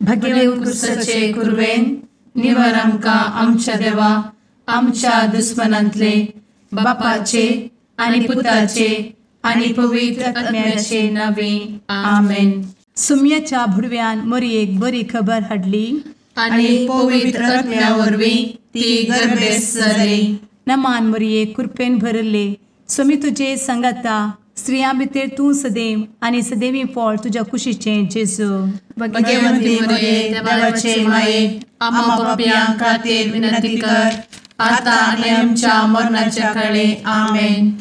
भगेव कुरवेन निवर आमकां आमच्या देवा आमच्या दुस्मनांतले बापाचे आनी पुताचे आनी पवित्र आत्म्याचे नावे आमेन. सुम्याच्या भुडव्यान मोरयेक बरी खबर हाडली आनी पवित्र आत्म्या वरवीं ती गर्भेस्त जाली. नमान मोरये, कृपेन भरले, स्वामी तुजे संगाता, स्त्रियां भितर तूं सदैव आनी सदैवी फळ तुज्या कुशीचें जेजू. भगवंती मोरये, देवाचे माये, आम्हा पापयां खातीर विनंती कर आता आनी आमच्या मरणाच्या काळे. आमेन.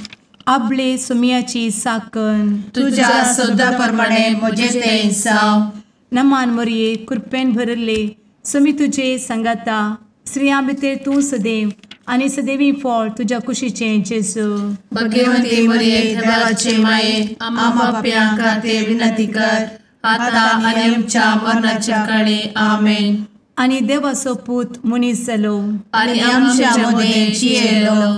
आपले सुम्याची साकन तुज्या सदा प्रमाणे म्हजें तें जावं. नमान मोरये, कृपेन भरले, स्वामी तुजे संगाता, स्त्रियां भितर तूं सदैव आनी सदैवी फळ तुज्या कुशीचें जेजू. भगवंती मोरये, देवाचे माये, आम्हा पापयां खातीर विनंती कर आता आनी आमच्या मरणाच्या काळे. आमेन. आनी देवाचो पूत मनीस जालो आनी आमच्या मदें जियेलो.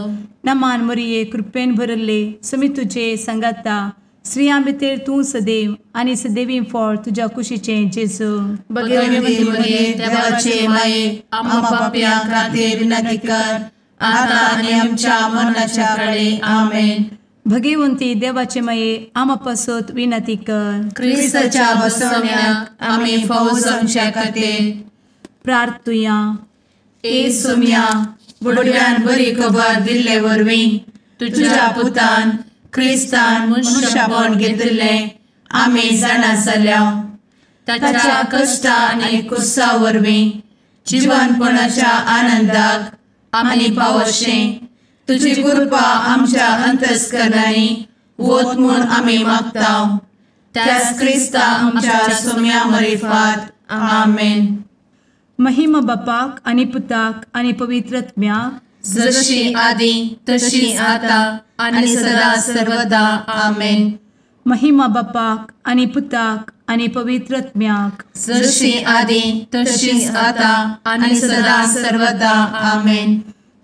नमान मोरये, कृपेन भरले, स्वामी तुजे संगाता, स्त्रियां भितर तूं सदैव आनी सदैवी फळ तुज्या कुशीचें जेजू. भगवंती मोरये, देवाचे माये, आम्हा पापयां खातीर विनंती कर आता आनी आमच्या मरणाच्या काळे. आमेन. भगवंती देवाचे माये, आम्हा पासत विनंती कर. क्रिस्ताच्या बसवण्याक आमी फावो जावच्या खातीर प्रार्थुया. ए सुम्या, बुडव्यान बरी खबर दिल्ले वरवीं तुज्या पुतान क्रिस्तान मनशापण घेतिल्लें आमी जाणा जाल्या. ताच्या कश्टा आनी कुसा वरवीं जिवनपणाच्या आनंदाक आमी पावशें तुजी कृपा आमच्या अंतस्करणांनी वत म्हूण आमी मागता. त्याच क्रिस्ता आमच्या सुम्या मरिफात. आमेन. महिमा बापाक आनी पुताक आनी पवित्र आत्म्याक, जशी आदी तशी आता आनी सदा सर्वदा. आमेन. महिमा बापाक आनी पुताक आनी पवित्र आत्म्याक, जशी आदी तशी आता आनी सदा सर्वदा. आमेन.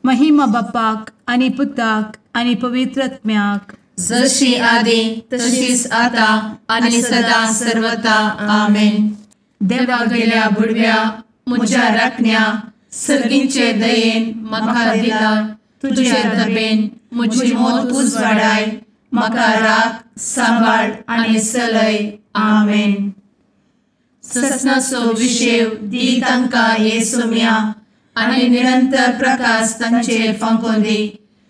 महिमा बापाक आनी पुताक आनी पवित्र आत्म्याक, जशी आदी तशीच आता आनी सदा सर्वदा. आमेन. देवा गेल्या बुडव्या म्हज्या राखण्या सर्गींचे दयेन म्हाका दिला तुजे दबेन म्हजी मोत उजवाडाय, म्हाका राख सांबाळ आनी चलय. आमेन. ससनाचो विशेव दी तांकां हे सुम्या आनी निरंतर प्रकाश तांचेर फांकोवन दी,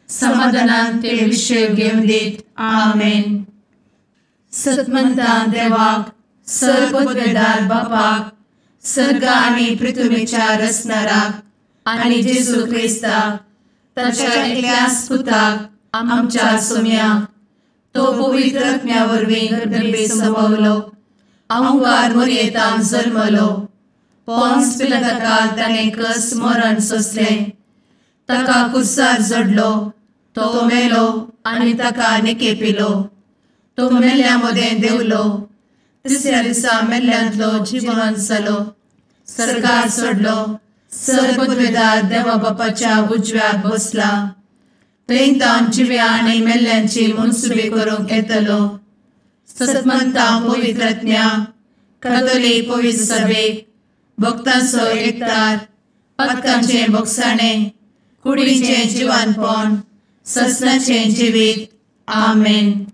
समाधानान ते विशेव घेवन दीत. आमेन. सतमंता देवाक, सर्वपदवेदार बापाक, सर्ग आनी पृथ्वीच्या रचणाराक आनी जेजू क्रिस्ताक ताच्या एकल्याच पुताक आमच्या सुम्याक, तो पवित्र आत्म्या वरवीं गर्भे संभवलो, अहंकार मोरयेतान जल्मलो, पोन्स पिलाताकाल ताणें कस मरण सोंसलें, ताका कुर्सार जडलो, तो मेलो आनी ताका निकेपिलो, तो मेल्ल्या मदें देंवलो, तिसऱ्या दिसा मेल्ल्यांतलो जिवन जालो, सर्गार सोडलो, सर्वपदवेदार देवा बापाच्या उजव्याक बसला, थंय तावन जिव्या आनी मेल्ल्यांची मनसुबी करूंक येतलो. सतमंता पवित्र आत्म्या, कातोलीक पवित्र सभेक, भक्तांचो एकतार, पातकांचें भोगसाणें, कुडीचें जिवानपण, ससनाचें जिवीत. आमेन.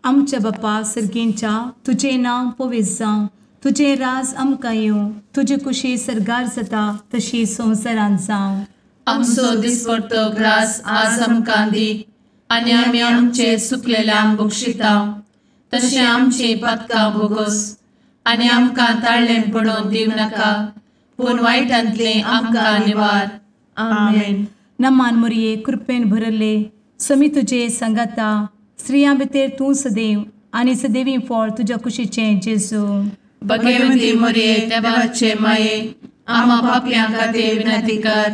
आमच्या बापा सर्गींच्या, तुजें नांव पवित्र जावं, तुजें राज आमकां येवं, तुजी कुशी सर्गार जाता तशी संवसारांत जावं. आमचो दिसपडतो ग्रास आज आमकां दी आनी आमी आमचे सुकलेल्यांक बक्षिता तशें आमची पातकां भोगोस आनी आमकां ताळ्ळें पडोवन दिवं नाका, पूण वायटांतलें आमकां निवार. आमेन. नमान मोरये, कृपेन भरले, स्वामी तुजे संगाता, स्त्रियां भितर तूं सदैव आनी सदैवी फळ तुज्या कुशीचें जेजू. भगवंती मोरये, देवाचे माये, आम्हा पापयां खातीर विनंती कर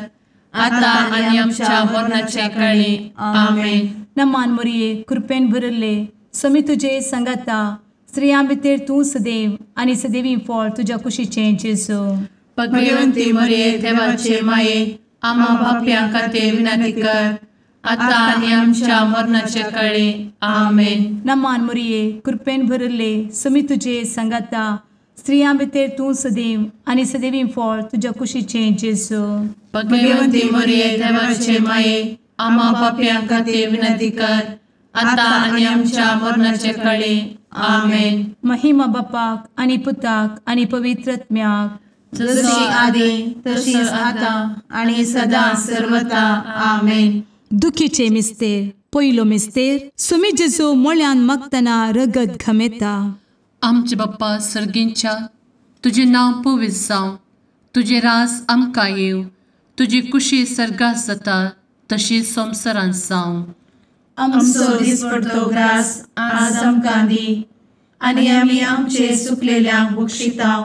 आता आनी आमच्या मरणाच्या काळी. आमेन. नमान मोरये, कृपेन भरले, स्वामी तुजे संगाता, स्त्रियां भितर तूं सदैव आनी सदैवी फळ तुज्या कुशीचें जेजू. भगवंती मोरये, देवाचे माये, आम्हा पापयां खातीर विनंती कर आता आनी आमच्या मरणाच्या काळी. आमेन. नमान मोरये, कृपेन भरले, स्वामी तुजे संगाता, स्त्रियां भितर तूं सदैव आनी सदैवी फळ तुज्या कुशीचें जेजू. भगवंती मरिये देवाचे माये, आम्हा पापयां खातीर विनंती कर, आतां आनी आमच्या मरणाचे काळी. आमेन. महिमा बापाक आनी पुताक आनी पवित्र आत्म्याक, जशी आदी तशीच आतां आनी सदां सर्वता. आमेन. दुखीचे मिस्तेर. पयलो मिस्तेर, सुमी जेजू मोळ्यान मागतना रगत घमेता. आमचे बाप्पा सर्गींच्या, तुजें नांव पवित्र जावं, तुजें रास आमकां येवं, तुजी कुशी सर्गात जाता तशी संवसारांत जावं. आमचो दिसपडतो ग्रास आज आमकां दी, आनी आमी आमचे सुकलेल्यांक बक्षितांव,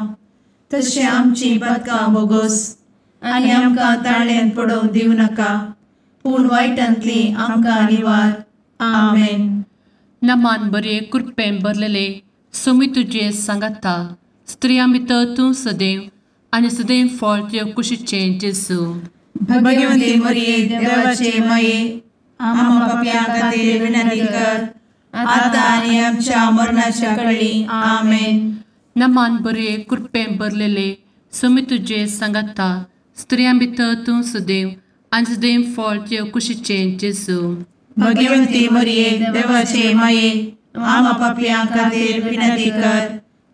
तशें आमची पातकां बोगोस, आनी आमकां ताळ्यांत पडोवंक दिवं नाका, पूण वायटांतली आमकां निवार. आमेन. नमान बरे कृपेन भरलेले सोमी तुजे सांगाता, स्त्रियां भितर तूं सदैव आनी सदैव फळ तुज्या कुशीचें जेजू. भगवंती मरिये देवाचे माये, आम्हा पापयां खातीर विनंती कर, आतां आनी आमच्या मरणाच्या काळी. आमेन. नमान बरे कृपेन भरलेले सोमी तुजे सांगाता, स्त्रियां भितर तूं सदैव आनी सदैव फळ तुज्या कुशीचें जेजू. भगवंती मरिये देवाचे माये, आम्हा पापयां खातीर विनंती कर,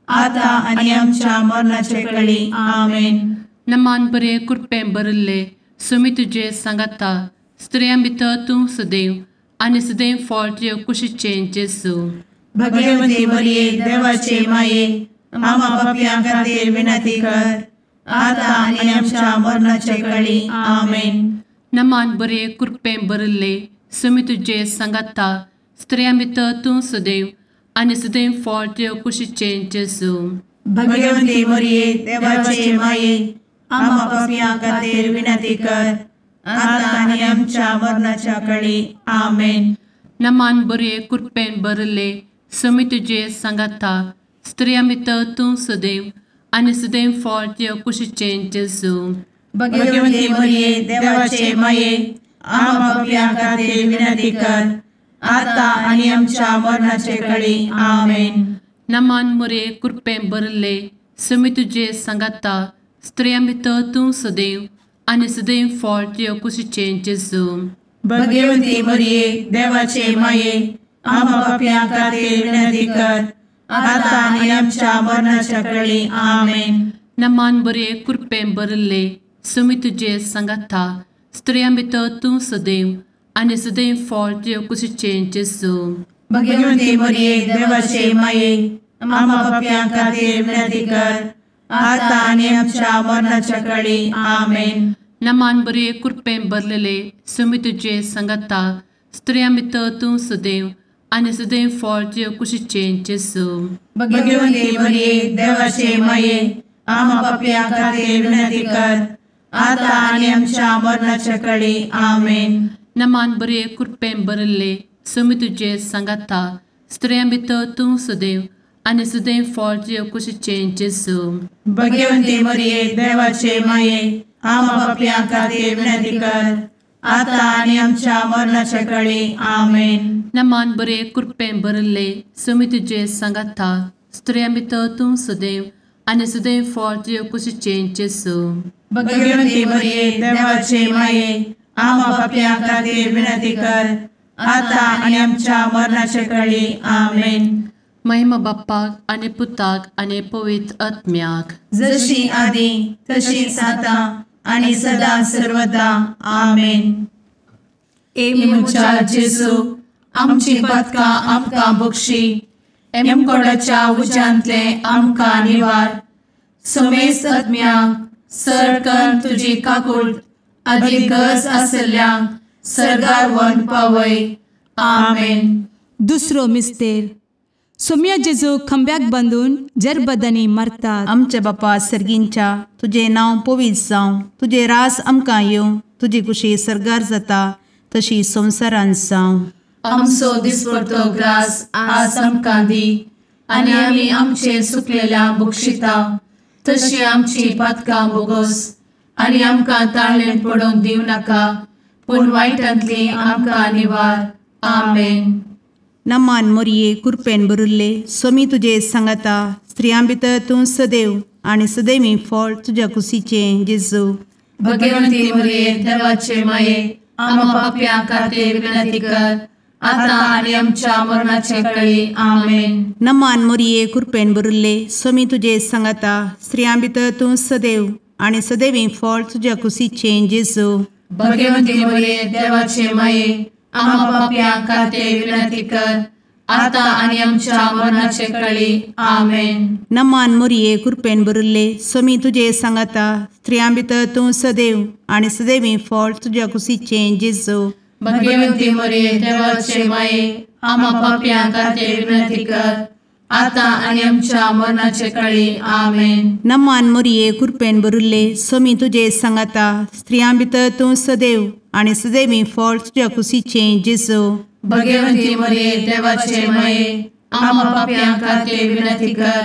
आतां आनी आमच्या मरणाचे काळी. आमेन. नमान बरे कृपेन भरिल्ले सोमी तुजे सांगाता, स्त्रियां भितर तूं सदैव आनी सदैव फळ तुज्या कुशीचें जेजू. भगवंती मरिये देवाचे माये, आम्हा पापयां खातीर विनंती कर, आतां आनी आमच्या मरणाचे काळी. आमेन. नमान बरे कृपेन भरिल्ले सोमी तुजे सांगाता, स्त्रियां भितर तूं सदैव आनी सदैव फळ तुज्या कुशीचें जेजू. भगवंती मरिये देवाचे माये, आम्हा पापयां खातीर विनंती कर, आतां आनी आमच्या मरणाच्या काळी. आमेन. नमान बरे कृपेन भरिल्ले सोमी तुजे सांगाता, स्त्रियां भितर तूं सदैव आनी सदैव फळ तुज्या कुशीचें जेजू. भगवंती मरिये देवाचे माये, आम्हा पापयां खातीर विनंती कर, आतां आनी आमच्या मरणाचे काळी. आमेन. नमान मरिये कृपेन भरिल्ले सोमी तुजे सांगाता, स्त्रियां भितर तूं सदैव आनी सदैव फळ तुज्या कुशीचें जेजू. भगवंती मरिये देवाचे माये, आम्हा पापयां खातीर विनंती कर, आतां आनी आमच्या मरणाच्या काळी. आमेन. नमान बरे कृपेन भरिल्ले सोमी तुजे सांगाता, स्त्रियां भितर तूं सदैव आनी सदैव फळ तुज्या कुशीचें जेजू. भगवंती मरिये देवाचे माये, आम्हा पापयां खातीर विनंती कर, आतां आनी आमच्या मरणाच्या काळी. आमेन. नमान बरे कृपेन भरलेले सोमी तुजे सांगाता, स्त्रियां भितर तूं सदैव आनी सदैव फळ तुज्या कुशीचें जेजू. भगवंती मरिये देवाचे माये, आम्हा पापयां खातीर विनंती कर, आतां आनी आमच्या मरणाच्या काळी. आमेन. नमान बरे कृपेन भरिल्ले सोमी तुजे सांगाता, स्त्रियां भितर तूं सदैव आनी सदैव फळ तुज्या कुशीचें जेजू. भगवंती मरिये देवाचे माये, आम्हा पापयां खातीर विनंती कर, आतां आनी आमच्या मरणाच्या काळी. आमेन. नमान बरे कृपेन भरिल्ले सोमी तुजे सांगाता, स्त्रियां भितर तूं सदैव आनी सदैव फळ तुज्या कुशीचें जेजू. भगवंती मरिये देवाचे माये, आम्हा पापयां खातीर विनंती कर, आतां आनी आमच्या मरणाच्या काळी. आमेन. महिमा बाप्पाक आनी पुताक आनी पवित्र आत्म्याक, जशी आदी तशीच आतां आनी सदां सर्वदा. आमेन. ए म्हज्या जेजू, आमची पातकां आमकां बक्षी, एमकोडाच्या उज्यांतले आमकां निवार, समेस्त आत्म्यांक सरकन तुजी काकूट आदी गरज आसल्ल्यांक सर्गार व्हरून पावय. आमेन. दुसरो मिस्तेर, सोम्या जेजू खंब्याक बांदून जरबदांनी मारतात. आमच्या बापा सर्गींच्या, तुजें नांव पवित्र जावं, तुजें रास आमकां येवं, तुजी कुशी सर्गार जाता तशी संवसारांत जावं. आमचो दिसपडतो ग्रास आज आमकां दी, आनी आमी आमचे सुकलेल्या बक्षिता, तशी आमची पातकां बोगोस, आनी आमकां ताळ्ळें पडोवंक दिवं नाका, पूण वायटांतली आमकां निवार. आमेन. नमान मोरये कुरपेन भरिल्ले सोमी तुजे सांगाता स्त्रियां भितर तूं सदैव आनी सदैवी फळ तुज्या कुशीचें जेजू। भगवंती मोरये देवाचे माये आम्हा पाप्यां खातीर विनंती कर आता आनी आमच्या मरणाचे वेळी। आमेन। नमान मोरये कुरपेन भरिल्ले सोमी तुजे सांगाता स्त्रियां भितर तूं सदैव आनी सदैवी फळ तुज्या कुशीचें जेजू। भगवंती मोरये देवाचे माये आम्हा पाप्यां खातीर विनंती कर आता आनी आमच्या मरणाचे वेळी। आमेन। नमान मोरये कुरपेन भरिल्ले सोमी तुजे सांगाता स्त्रियां भितर तूं सदैव आनी सदैवी फळ तुज्या कुशीचें जेजू। भगवंती मोरये देवाचे माये आम्हा पाप्यां खातीर विनंती कर आता आनी आमच्या मरणाचे वेळी। आमेन। नमान मोरये कुरपेन भरिल्ले सोमी तुजे सांगाता स्त्रियां भितर तूं सदैव आनी सदैवी फळ तुज्या कुशीचें जेजू। भगवंती मोरये देवाचे माये आम्हा पाप्यां खातीर विनंती कर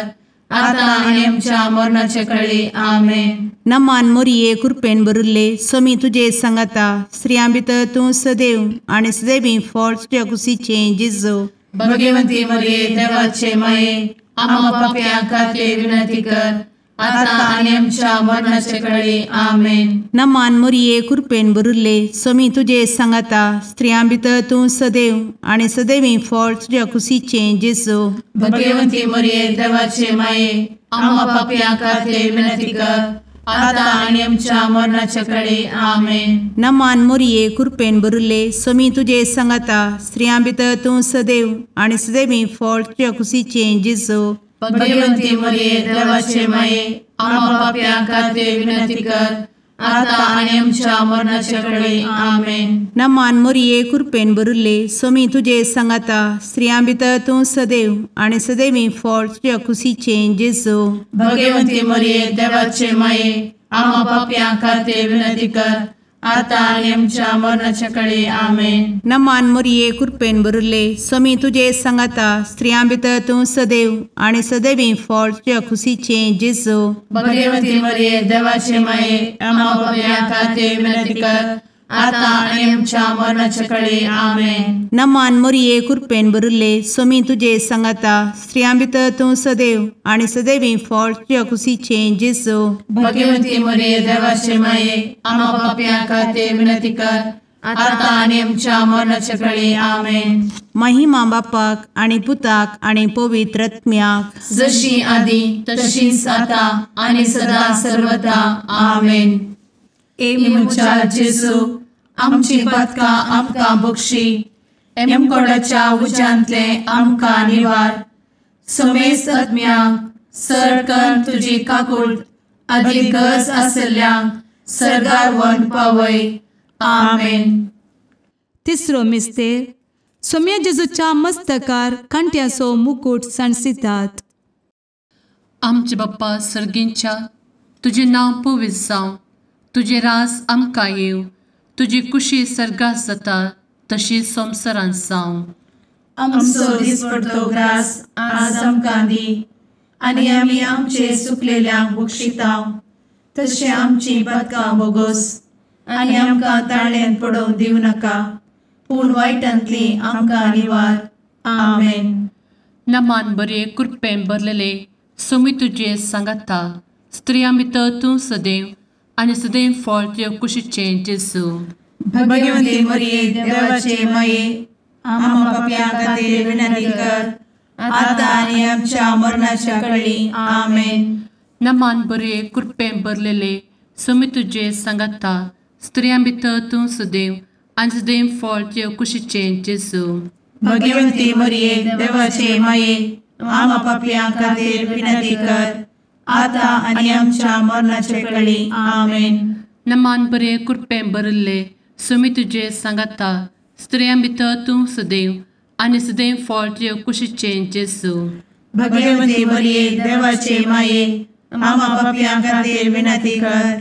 आता आनी आमच्या मरणाचे वेळी। आमेन। नमान मोरये कुरपेन भरिल्ले सोमी तुजे सांगाता स्त्रियां भितर तूं सदैव आनी सदैवी फळ तुज्या कुशीचें जेजू। भगवंती मोरये देवाचे माये आम्हा पाप्यां खातीर विनंती कर आता आनी आमच्या मरणाचे वेळी। आमेन। नमान मोरये कुरपेन भरिल्ले सोमी तुजे सांगाता स्त्रियां भितर तूं सदैव आनी सदैवी फळ तुज्या कुशीचें जेजू। भगवंती मोरये देवाचे माये आम्हा पाप्यां खातीर विनंती कर आता आनी आमच्या मरणाचे वेळी। आमेन। नमान मोरये कुरपेन भरिल्ले सोमी तुजे सांगाता स्त्रियां भितर तूं सदैव आनी सदैवी फळ तुज्या कुशीचें जेजू। भगवंती मोरये देवाचे माये आम्हा पाप्यां खातीर विनंती कर आता आनी आमच्या मरणाचे वेळी। आमेन। नमान मोरये कुरपेन भरिल्ले सोमी तुजे सांगाता स्त्रियां भितर तूं सदैव आनी सदैवी फळ तुज्या कुशीचें जेजू। भगवंती मोरये देवाचे माये आम्हा पाप्यां खातीर विनंती कर आता आनी आमच्या मरणाचे वेळी। आमेन। नमान मोरये कुरपेन भरिल्ले सोमी तुजे सांगाता स्त्रियां भितर तूं सदैव आनी सदैवी फळ तुज्या कुशीचें जेजू। भगवंती मोरये देवाचे माये आम्हा पाप्यां खातीर विनंती कर आता आनी आमच्या मरणाचे वेळी। आमेन। नमान मोरये कुरपेन भरिल्ले सोमी तुजे सांगाता स्त्रियां भितर तूं सदैव आनी सदैवी फळ तुज्या कुशीचें जेजू। भगवंती मोरये देवाचे माये आम्हा पाप्यां खातीर विनंती कर आता आनी आमच्या मरणाचे वेळी। आमेन। महिमा बापाक आनी पुताक आनी पवित्र आत्म्याक, जशी आदी तशीच आता आनी सदा सर्वदा। आमेन। ए म्हज्या जेजू आमची पातकां आमकां बक्षी, एमकोडाच्या उज्यांतले आमकां निवार, समेस्त आत्म्यांक सरकन तुजी काकूट आदी गरज आसल्ल्यांक सर्गार व्हरून पावय। आमेन। तिसरो मिस्तेर सोम्या जेजूच्या मस्तकार कांट्याचो मुकूट सांडसितात। आमचे बाप्पा सर्गींच्या तुजें नांव पवित्र जावं, तुजें रास आमकां येवं, तुजी कुशी सर्गात जाता तशी संवसारांत जावं। आमचो दिसपडतो ग्रास आज आमकां दी आनी आमी आमचे चुकलेल्यांक बक्षितांव तशें आमची पातकां बोगोस आनी आमकां ताळ्यांत पडोवंक दिवं नाका, पूण वायटांतली आमकां निवार। आमेन। नमान बरे कृपेन भरलेले सोमी तुजे सांगाता स्त्रियां भितर तूं सदैव आनी सदैव फळ तुज्या कुशीचें जेजू। भगवंती मोरये देवाचे माये आम्हा पाप्यां खातीर विनंती कर आता आनी आमच्या मरणाच्या वेळी। आमेन। नमान बरे कृपेन भरलेले सोमी तुजे सांगाता स्त्रियां भितर तूं सदैव आनी सदैव फळ तुज्या कुशीचें जेजू। भगवंती मोरये देवाचे माये आम्हा पाप्यां खातीर विनंती कर आता आनी आमच्या मरणाचे वेळी। आमेन। नमान बरे कृपेन भरिल्ले सोमी तुजे सांगाता स्त्रियां भितर तूं सदैव आनी सदैव फळ तुज्या कुशीचें जेजू। भगवंती मोरये देवाचे माये आम्हा पाप्यां खातीर विनंती कर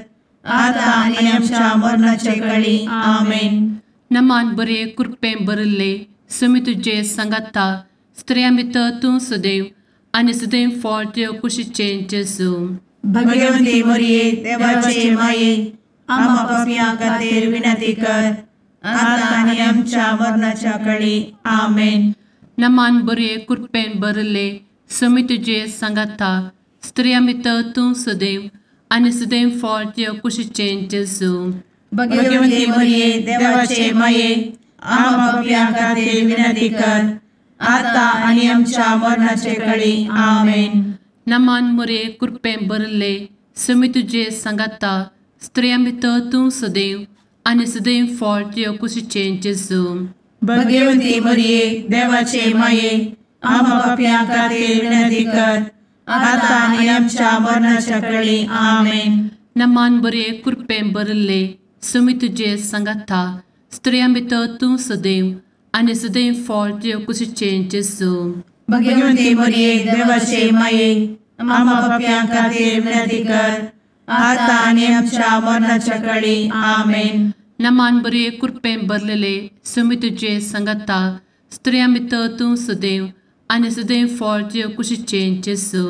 आता आनी आमच्या मरणाचे वेळी। आमेन। नमान बरे कृपेन भरिल्ले सोमी तुजे सांगाता स्त्रियां भितर तूं सदैव आनी सदैव फळ तुज्या कुशीचें जेजू। भगवंती मोरये देवाचे माये आम्हा पाप्यां खातीर विनंती कर आता आनी आमच्या मरणाच्या वेळी। आमेन। नमान बरे कृपेन भरले समी तुजे सांगाता स्त्रियां भितर तूं सदैव आनी सदैव फळ तुज्या कुशीचें जेजू. भगवती मरिये देवाचे माये आम्हा पाप्यां खातीर विनंती कर आता आनी आमच्या मरणाचे कळी. आमेन. नमान मरिये कृपेन भरले समी तुजे सांगाता स्त्रियां भितर तूं सदैव आनी सदैव फळ तुज्या कुशीचें जेजू. भगवती मरिये देवाचे माये आम्हा पाप्यां खातीर विनंती कर आता आनी आमच्या मरणाच्या कळी. आमेन. नमान बरे कृपेन भरले समी तुजे सांगाता स्त्रियां भितर तूं सदैव आनी सदैव फळ तुज्या कुशीचें जेजू. भगवती मरिये देवाचे माये आम्हा पाप्यां खातीर विनंती कर आता आनी आमच्या मरणाच्या कळी. आमेन. नमान बरे कृपेन भरलेले समी तुजे सांगाता स्त्रियां भितर तूं सदैव आनी सदैव फळ तुज्या कुशीचें जेजू.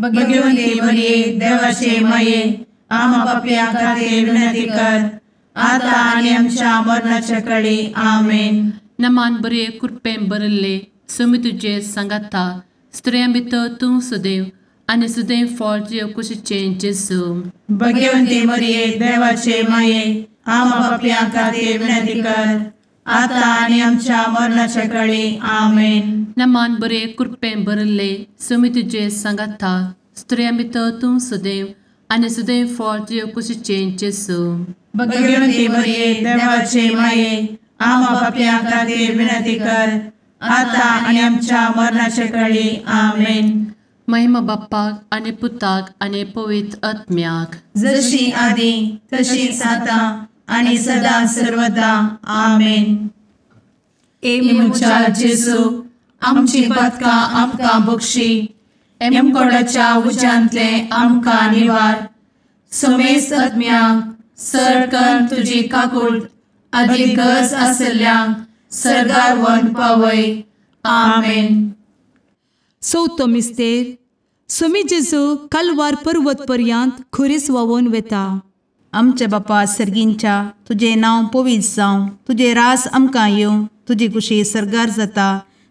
भगवती मरिये देवाचे माये आम्हा पाप्यां खातीर विनंती कर आता आनी आमच्या मरणाच्या कळी. आमेन. नमान बरे कृपेन भरले समी तुजे सांगाता स्त्रियां भितर तूं सदैव आनी सदैव फळ तुज्या कुशीचें जेजू. भगवती मरिये देवाचे माये आम्हा पाप्यां खातीर विनंती कर आता आनी आमच्या मरणाच्या कळी. आमेन. नमान बरे कृपेन भरले समी तुजे सांगाता स्त्रियां भितर तूं सदैव आनी सदैव फळ तुज्या कुशीचें जेजू. भगवती मरिये देवाचे माये आम्हा पाप्यां खातीर विनंती कर आता आनी आमच्या मरणाच्या कळी. आमेन. महिमा बाप्पाक आनी पुताक आनी पवित्र आत्म्याक, जशी आदी तशीच आता आनी सदा सर्वदा. आमेन. ए म्हज्या जेजू आमची पातकां आमकां बक्षी, एमकोडाच्या उज्यांतले आमकां निवार, समेस्त आत्म्यांक सरकन तुजी काकूट आदी गरज आसल्ल्यांक सर्गार व्हरून पावय. आमेन. चवथो मिस्तेर सुमी जेजू कालवार पर्वत पर्यंत खुरीस व्हांवून वेता. आमच्या बापा सर्गींच्या तुजें नांव पवित्र जावं, तुजें राज आमकां येवं, तुजी कुशी सर्गार जाता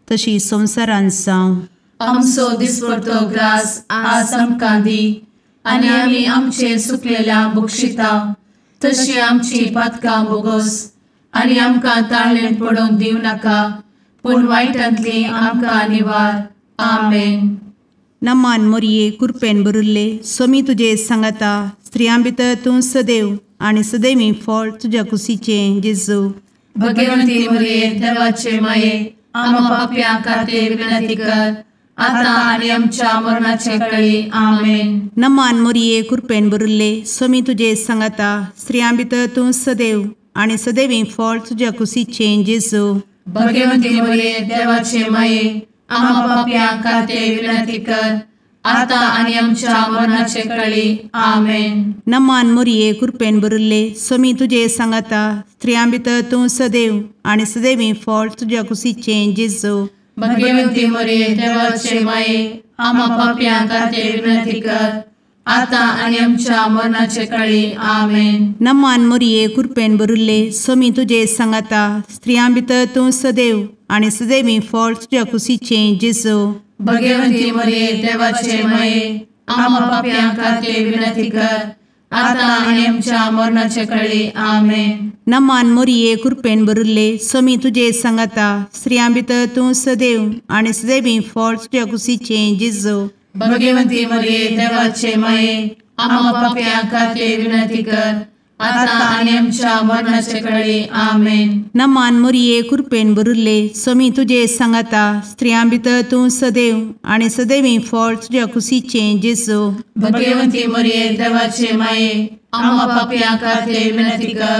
तशी संवसारांत जावं. आमचो दिसपडतो ग्रास आज आमकां दी आनी आमी आमचे सुकलेल्या बक्षिता तशी आमची पातकां बोगोस आनी आमकां ताळेन पडोवंक दिवं नाका पूण वायटांतली आमकां निवार. आमेन. नमान मोरये कृपेन भरिल्ले स्वामी तुजे सांगाता स्त्रियां भितर तूं सदैव आनी सदैवी फळ तुज्या कुशीचें जेजू. भगवंती मोरये देवाचे माये आम्हा पाप्यां खातीर विनंती कर आता आनी आमच्या मरणाचे कळी. आमेन. नमान मोरये कृपेन भरिल्ले स्वामी तुजे सांगाता स्त्रियां भितर तूं सदैव आनी सदैवी फळ तुज्या कुशीचें जेजू. भगवंती मोरये देवाचे माये आम्हा पाप्यां खातीर विनंती कर आता आनी आमच्या मरणाचे कळी. आमेन. नमान मोरये कृपेन भरिल्ले स्वामी तुजे सांगाता स्त्रियां भितर तूं सदैव आनी सदैवी फळ तुज्या कुशीचें जेजू. भगवंती मोरये देवाचे माये आम्हा पाप्यां खातीर विनंती कर आता आनी आमच्या मरणाचे कळी. आमेन. नमान मोरये कृपेन भरिल्ले स्वामी तुजे सांगाता स्त्रियां भितर तूं सदैव आनी सदैवी फळ तुज्या कुशीचें जेजू. भगवंती मोरये देवाचे माये आम्हा पाप्यां खातीर विनंती कर आता आनी आमच्या मरणाचे कळी. आमेन. नमान मोरये कृपेन भरिल्ले स्वामी तुजे सांगाता स्त्रियां भितर तूं सदैव आनी सदैवी फळ तुज्या कुशीचें जेजू. भगवंती मोरये देवाचे माये आम्हा पाप्यां खातीर विनंती कर आता आनी आमच्या मरणाचे कळी. आमेन. नमान मोरये कृपेन भरिल्ले स्वामी तुजे सांगाता स्त्रियां भितर तूं सदैव आनी सदैवी फळ तुज्या कुशीचें जेजू. भगवंती मोरये देवाचे माये आम्हा पाप्यां खातीर विनंती कर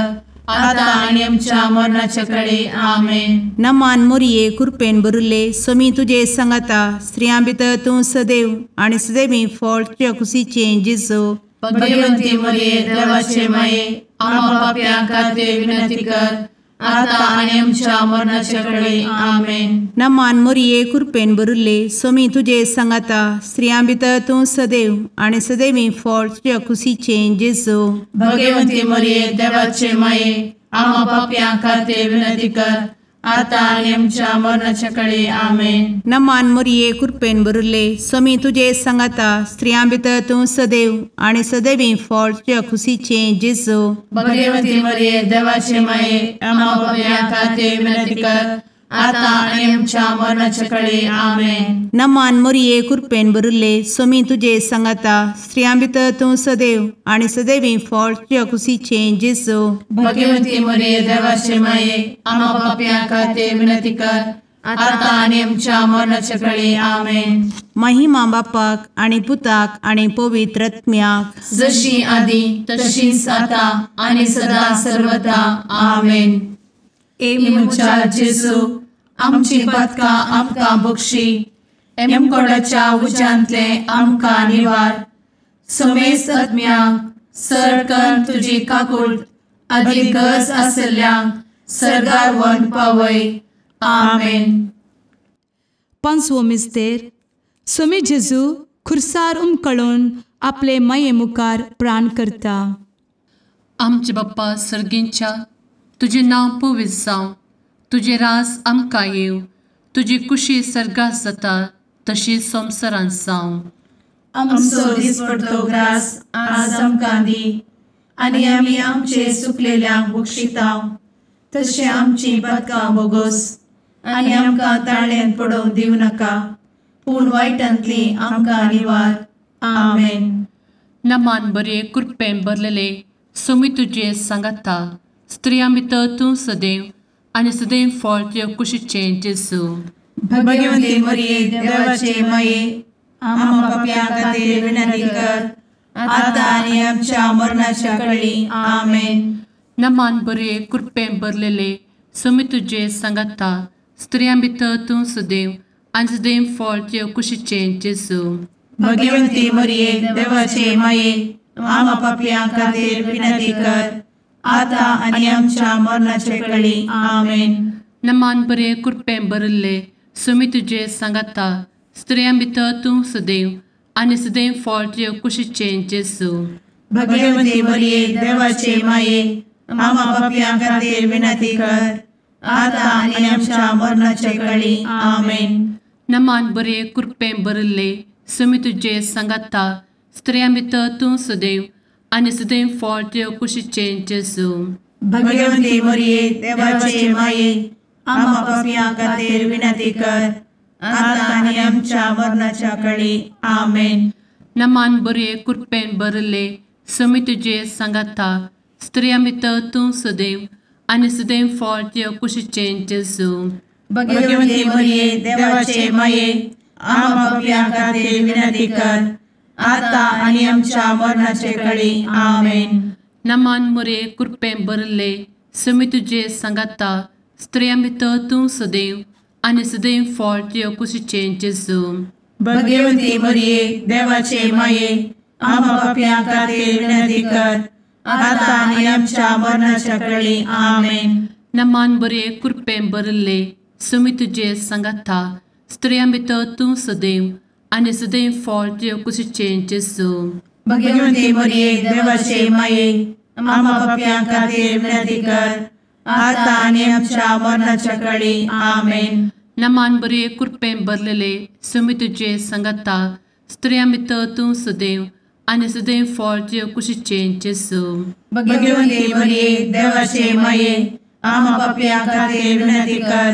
आता आनी आमच्या मरणाचे कळी. आमेन. नमान मोरये कृपेन भरिल्ले स्वामी तुजे सांगाता स्त्रियां भितर तूं सदैव आनी सदैवी फळ तुज्या कुशीचें जेजू. भगवंती मोरये देवाचे माये आम्हा पाप्यां खातीर विनंती कर आता आनी आमच्या मरणाचे कळी. आमेन. नमान मोरये कृपेन भरिल्ले स्वामी तुजे सांगाता स्त्रियां भितर तूं सदैव आनी सदैवी फळ तुज्या कुशीचें जेजू. भगवंती मोरये देवाचे माये आम्हा पाप्यां खातीर विनंती कर आतां आनी आमच्या मरणाच्या कळे. आमेन. नमान मोरये कृपेन भरिल्ले, स्वामी तुजे सांगाता, स्त्रियां भितर तूं सदैव आनी सदैवी फळ तुज्या खुशीचें जेजू. भगवती मरिये देवाचे माये, आम्हा पाप्यां खातीर विनंती कर, आतां आनी आमच्या मरणाच्या कळे. आमेन. नमान मोरये कृपेन भरिल्ले, स्वामी तुजे सांगाता, स्त्रियां भितर तूं सदैव आनी सदैवी फळ तुज्या खुशीचें जेजू. भगवती मरिये देवाचे माये, आम्हा पाप्यां खातीर विनंती कर, आतां आनी आमच्या मरणाच्या कळे. आमेन. महिमा बापाक आनी पुताक आनी पवित्र आत्म्याक, जशी आदी तशीच आतां आनी सदा सर्वदा. आमेन. ए म्हज्या जेजू, आमची पातकां आमकां बक्षी, एमकोडाच्या उज्यांतले आमकां निवार, समेस्त आत्म्यांक सरकन तुजी काकूट आदी गरज आशिल्ल्यांक सर्गार व्हरून पावय. आमेन. पांचवो मिस्तेर. स्वामी जेजू खुर्सार उमकळून आपले माये मुखार प्राण करता. आमचे बाप्पा सर्गींच्या, तुजें नांव पवित्र जावं, तुजें राज आमकां येवं, तुजी कुशी सर्गात जाता तशी संवसारांत जावं. आमचो दिसपडतो ग्रास आज आमकां दी, आनी आमी आमचे सुकलेल्यांक बक्षिता तशें आमची पातकां बोगोस, आनी आमकां ताळ्यांत पडोवंक दिवं नाका, पूण वायटांतली आमकां निवार. आमेन. नमान बरे कृपेन भरलेले, स्वामी तुजे सांगाता, स्त्रियां भितर तूं सदैव आनी सदैव फळ तुज्या कुशीचें जेजू. भगवती मरिये देवाचे माये, आम्हा पाप्यां खातीर विनंती कर, आतां आनी आमच्या मरणाच्या कळी. आमेन. नमान बरे कृपेन भरलेले, स्वामी तुजे सांगाता, स्त्रियां भितर तूं सदैव आनी सदैव फळ तुज्या कुशीचें जेजू. भगवती मरिये देवाचे माये, आम्हा पाप्यां खातीर विनंती कर, आतां आनी आमच्या मरणाच्या कळी. आमेन. नमान बरे कृपेन भरिल्ले, स्वामी तुजे सांगाता, स्त्रियां भितर तूं सदैव आनी सदैव फळ तुज्या कुशीचें जेजू. भगवती मरिये देवाचे माये, आम्हा पाप्यां खातीर विनंती कर, आतां आनी आमच्या मरणाच्या कळी. आमेन. नमान बरे कृपेन भरिल्ले, स्वामी तुजे सांगाता, स्त्रियां भितर तूं सदैव आनी सदैव फळ तुज्या कुशीचें जेजू. भगवती मरिये देवाचे माये, आम्हा पाप्यां खातीर विनंती कर, आतां आनी आमच्या मरणाच्या कळी. आमेन. नमान बरे कृपेन भरिल्ले, स्वामी तुजे सांगाता, स्त्रियां भितर तूं सदैव आनी सदैव फळ तुज्या कुशीचें जेजू. भगवती मरिये देवाचे माये, आम्हा पाप्यां खातीर विनंती कर, आतां आनी आमच्या मरणाचे कळी. आमेन. नमान मरिये कृपेन भरिल्ले, स्वामी तुजे सांगाता, स्त्रियां भितर तूं सदैव आनी सदैव फळ तुज्या कुशीचें जेजू. भगवती मरिये देवाचे माये, आम्हा पाप्यां खातीर विनंती कर, आतां आनी आमच्या मरणाच्या कळी. आमेन. नमान बरे कृपेन भरिल्ले, स्वामी तुजे सांगाता, स्त्रियां भितर तूं सदैव आनी सदैव फळ तुज्या कुशीचें जेजू. भगवती मरिये देवाचे माये, आम्हा पाप्यां खातीर विनंती कर, आतां आनी आमच्या मरणाच्या कळी. आमेन. नमान बरे कृपेन भरलेले, स्वामी तुजे सांगाता, स्त्रियां भितर तूं सदैव आनी सदैव फळ तुज्या कुशीचें जेजू. भगवती मरिये देवाचे माये, आम्हा पाप्यां खातीर विनंती कर,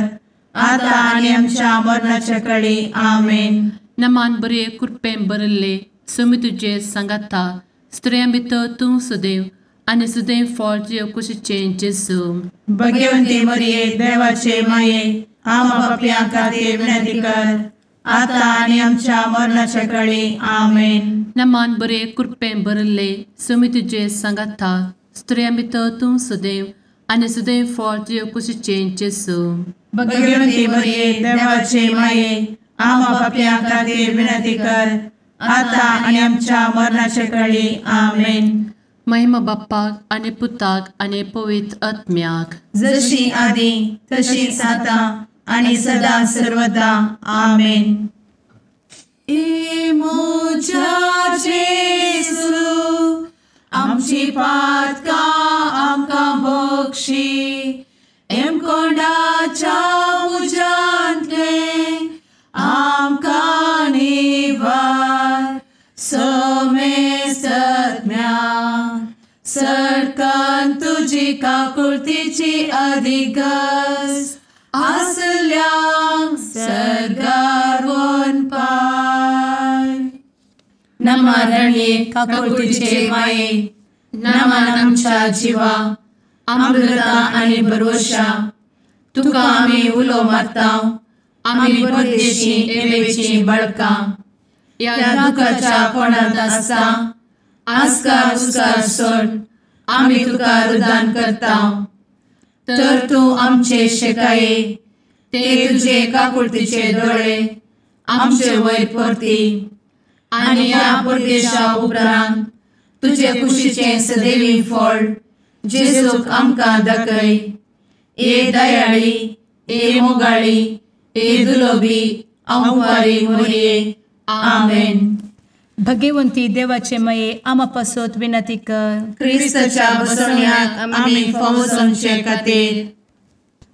आतां आनी आमच्या मरणाच्या कळी. आमेन. नमान बरे कृपेन भरिल्ले, स्वामी तुजे सांगाता, स्त्रियां भितर तूं सदैव आनी सदैव फळ तुज्या कुशीचें जेजू. भगवती मरिये देवाचे माये, आम्हा पाप्यां खातीर विनंती कर, आतां आनी आमच्या मरणाच्या कळी. आमेन. नमान बरे कृपेन भरिल्ले, स्वामी तुजे सांगाता, स्त्रियां भितर तूं सदैव आनी सदैव फळ तुज्या कुशीचें जेजू. भगवती मरिये देवाचे माये, आम्हा पाप्यां खातीर विनंती कर, आतां आनी आमच्या मरणाच्या कळी. आमेन. महिमा बाप्पाक आनी पुताक आनी पवित्र आत्म्याक, जशी आदी तशीच आतां आनी सदा सर्वदा. आमेन. ए म्हज्या जेजू, आमची पातकां आमकां बक्षी, एमकोंडाच्या तुजी काकुळतीची अधिगस आसल्यांक सर्गार वनपाय. नमा रणये काकुळतीचे माये, नमन आमच्या जिवा, अमृता आनी भरवशा, तुका आमी उलो मारता, आमी परदेशी एवेची बळकां, ह्या दुखाच्या कोणांत आसता आस्कार उस्कार सोड आमी तुका रुदान करता. तर तूं आमचे शेकाये, ते तुजे काकुळतीचे दोळे आमचे वयर परती आनी ह्या परदेशा उपरांत तुजे कुशीचें सदैवी फळ जेजूक आमकां दाखय. ए दयाळी, ए मोगाळी, ए दुलोबी आंवारी मोरये. आमेन. भगवंती देवाचे मये आमा पासत विनंती कर. क्रिस्ताच्या बसवण्याक आमी फावो जावचे खातीर.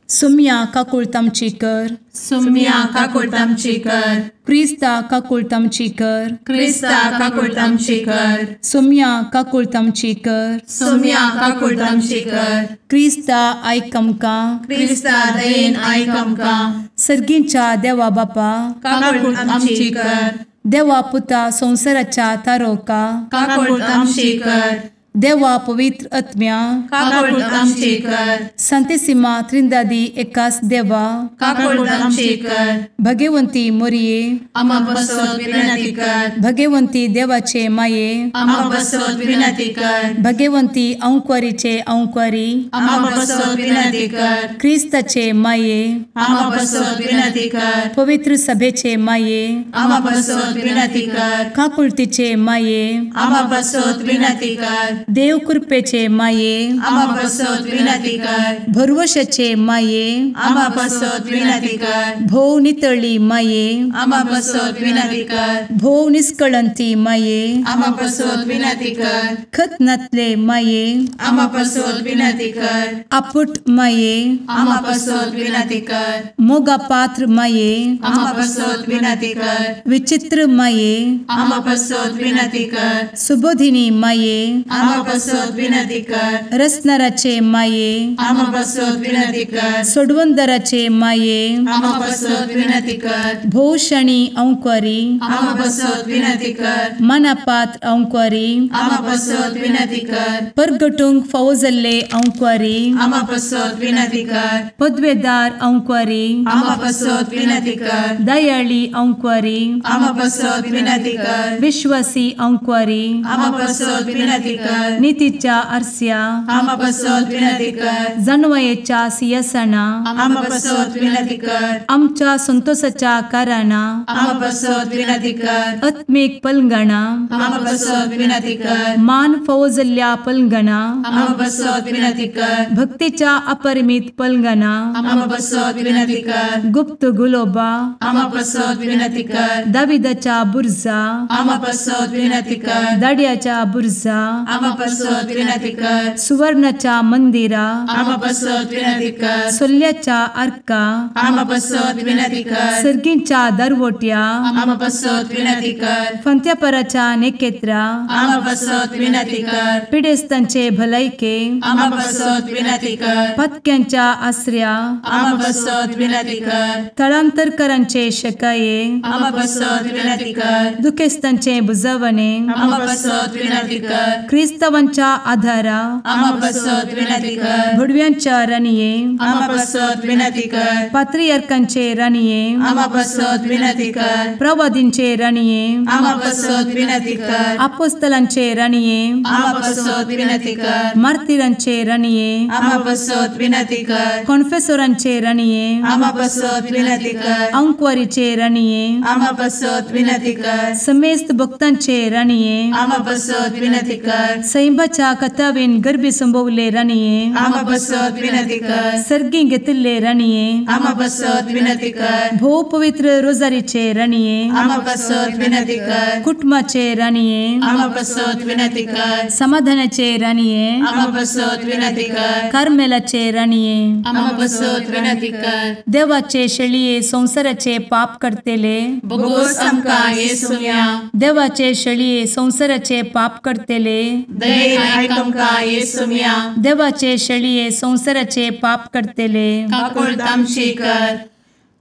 सुम्या काकुळतामची कर. सुम्या काकुळतामची कर. क्रिस्ता काकुळतामची कर. क्रिस्ता काकुळतामची कर. सुम्या काकुळतामची कर. सुम्या काकुळतामची कर. क्रिस्ता आयक आमकां. क्रिस्ता दयेन आयक आमकां. सर्गींच्या देवा बापा काकुळतामची कर. देवा पुता संवसाराच्या तारोका काकुळतामची कर. देवा पवित्र आत्म्या काकुळतामची कर. संतेसिमा त्रिंदादी एकास देवा काकुळतामची कर. भगवंती मोरये आमा पासत विनंती कर. भगवंती देवाचे माये आमा पासत विनंती कर. भगवंती अंकुरीचे अंकुरी आमा पासत विनंती कर. क्रिस्ताचे माये आमा पासत विनंती कर. पवित्र सभेचे माये आमा पासत विनंती कर. काकुळतीचे माये आमा पासत विनंती कर. देव कृपेचे माये आमा पासत विनंती कर. भरवशाचे माये आमा पासत विनंती कर. भोव नितळी माये आमा पासत विनंती कर. भोव निष्कळंती माये आमा पासत विनंती कर. खत नातले माये आमा पासत विनंती कर. आपुट माये आमा पासत विनंती कर. मोगा पात्र माये आमा पासत विनंती कर. विचित्र माये आमा पासत विनंती कर. सुबोधिनी माये आमा पासत विनंती कर. रसनाराचे माये आमा पासत विनंती कर. सोडवंदराचे माये आमा पासत विनंती कर. भोवशणी अंकुरी आमा पासत विनंती कर. मनापात्र अंकुरी आमा पासत विनंती कर. परगटूंक फावो जाल्ले अंकुरी आमा पासत विनंती कर. पदवेदार अंकुरी आमा पासत विनंती कर. दयाळी अंकुरी आमा पासत विनंती कर. विश्वासी अंकुरी आमा पासत विनंती कर. नितीच्या आरस्या आमा पासत विनंती कर. जानवयेच्या सिंहासना आमा पासत विनंती कर. आमच्या संतोषाच्या कारणा आमा पासत विनंती कर. आत्मीक पलंगणा आमा पासत विनंती कर. मान फावो जाल्ल्या पलंगणा आमा पासत विनंती कर. भक्तीच्या अपरिमित पलंगणा आमा पासत विनंती कर. गुप्त गुलोबा आमा पासत विनंती कर. दाविदाच्या बुर्जा आमा पासत विनंती कर. दाड्याच्या बुर्जा आमा पासत विनंती कर. सुवर्णाच्या मंदिरा आमा पासत विनंती कर. सोल्ल्याच्या आर्का आमा पासत विनंती कर. सर्गींच्या दरवट्या आमा पासत विनंती कर. फंत्यापराच्या नेकेत्रा आमा पासत विनंती कर. पिडेस्तांचे भलायके आमा पासत विनंती कर. पत्क्यांच्या आसऱ्या आमा पासत विनंती कर. थळांतरकरांचे शकाये आमा पासत विनंती कर. दुखेस्तांचे बुजवणे आमा पासत विनंती कर. क्रिस्तावांच्या आधारा आमा पासत विनंती कर. भुडव्यांच्या राणये आमा पासत विनंती कर. पात्रियार्कांचे राणये आमा पासत विनंती कर. प्रवादींचे राणये आमा पासत विनंती कर. आपोस्तलांचे राणये आमा पासत विनंती कर. मार्तिरांचे राणये आमा पासत विनंती कर. कॉन्फेसोरांचे राणये आमा पासत विनंती कर. अंकुवारीचे राणये आमा पासत विनंती कर. समेस्त भक्तांचे राणये आमा पासत विनंती कर. सैंबाच्या कथावेन गर्भी संभवले राणये आमा पासत विनंती कर. सर्गी घेतिल्ले राणये आमा पासत विनंती कर. भोव पवित्र रोजारीचे राणये आमा पासत विनंती कर. कुटुंबाचे राणये आमा पासत विनंती कर. समाधानाचे राणये आमा पासत विनंती कर. कार्मेलाचे राणये आमा पासत विनंती कर. देवाचे शेळये संवसाराचे पाप करतेले बोगोस आमकां येसुम्या देवाचे शेळये संवसाराचे पाप करतेले दयेन आयक आमकां येसुम्या। देवाचे शेळये संवसाराचे पाप करतले काकुळट आमची कर।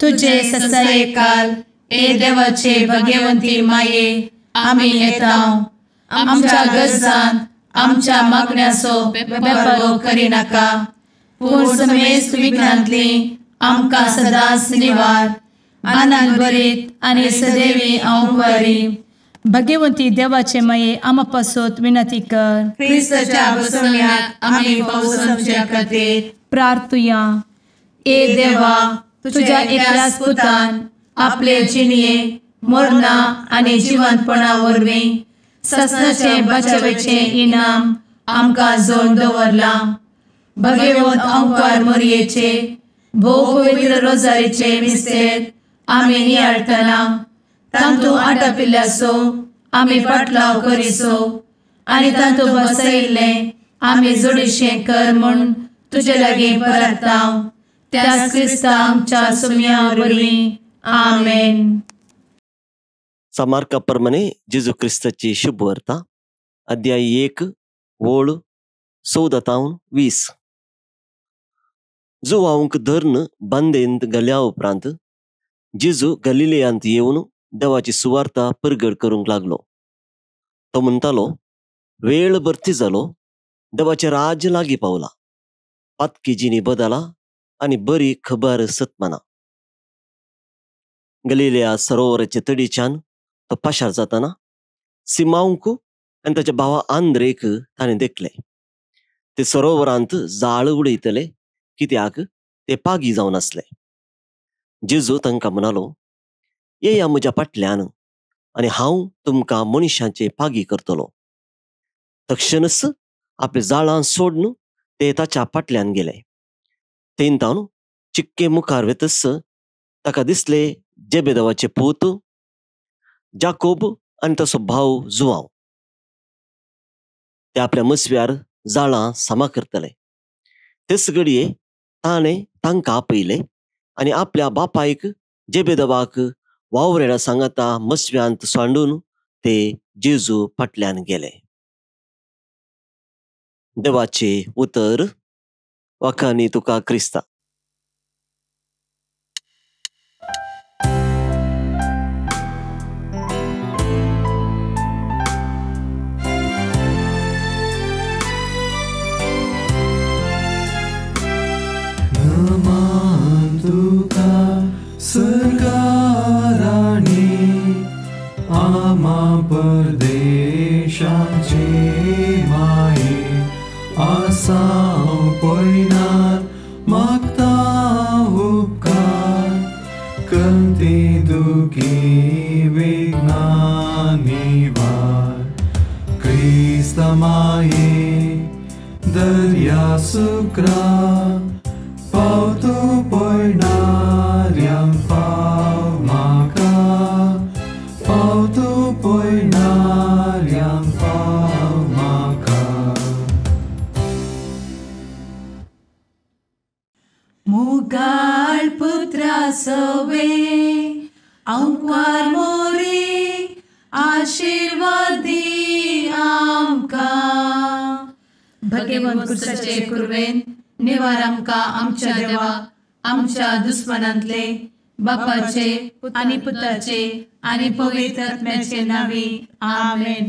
तुजे ससायेकाल ए देवाचे भगवंती माये आमी येता आमच्या गरजान आमच्या मागण्याचो बेपर्वो करिनाका पूण समेस्त विघ्नांतली आमकां सदांच निवार। आनंद भरीत आनी सदैवी अंवकारी भगवंती देवाचे माये आमा पासत विनंती कर। क्रिस्ताच्या बसवण्याक आमी पावस आमच्या खातीर प्रार्थुया। ए देवा तुझ्या एकल्याच पुतान आपले जिणये मरणा आनी जिवंतपणा वरवीं ससनाचे बचावेचे इनाम आमकां जोड दवरलां। भगवंत अंकार मोरयेचे भोव पवित्र रोजारीचे मिस्तेर आमी नियाळटना तांतू आटापिल्ल्याचो आमी पाटलाव करिसो आनी तांतू बसयिल्लें आमी जोडीशें कर म्हूण तुजे लागीं परता त्याच क्रिस्ता आमच्या सुम्या वरवीं आमेन। सामार्का प्रमाणे जेजू क्रिस्ताची शुभ वार्ता अध्याय 1 ओळ 14 तावन 20। जुवांक धरून बांदेंत घाल्या उपरांत जेजू गलिलेयांत येवन देवाची सुवार्ता परगट करूंक लागलो। तो म्हणटालो, वेळ भरती जालो, देवाचें राज्य लागीं पावला, पातकी जिणी बदला आनी बरी खबर सतमाना। गलिलेया सरोवराचे तडीच्यान तो पाशार जाताना सिमांवक आनी ताच्या भावा आंद्रेक ताणें देखले। ते सरोवरांत जाळ उडयतले कित्याक ते पागी जावन आसले। जेजू तांकां म्हणालो, येया म्हज्या फाटल्यान आनी हांव तुमकां मनशांचे पागी करतलो। तक्षणच आपले जाळां सोडून ते ताच्या फाटल्यान गेले। तेंतावन चिक्के मुखार वेतस ताका दिसले जेबेदावाचे पूत जाकोब आनी ताचो भाव जुवांव। ते आपल्या मसव्यार जाळां सामा करतले। तेच घडये ताणें तांकां आपयले आनी आपल्या बापायक जेबेदावाक वावरेडा सांगाता मसव्यांत सांडून ते जेजू फाटल्यान गेले। देवाचे उतर. वाखानी तुका क्रिस्ता. नमन तुका सरकाराणी आमा परदेशाचे माये आसाव पयनार मागता उपकार कंती दुखी विघ्ना निवार क्रिस्त माये दर्या सुक्रा पावतो पयणाऱ्यांक पाव म्हाका पावतो पयणाऱ्यांक पाव म्हाका. मुगाळ पुत्रा सवे अंकार मोरे आशीर्वादी आमकां. भगवंत कुर्साचे कुर्वेन निवार आमकां आमच्या देवा आमच्या दुस्मनांतले बापाचे आनी पुताचे आनी पवित्र आत्म्याचे नांवी आमेन.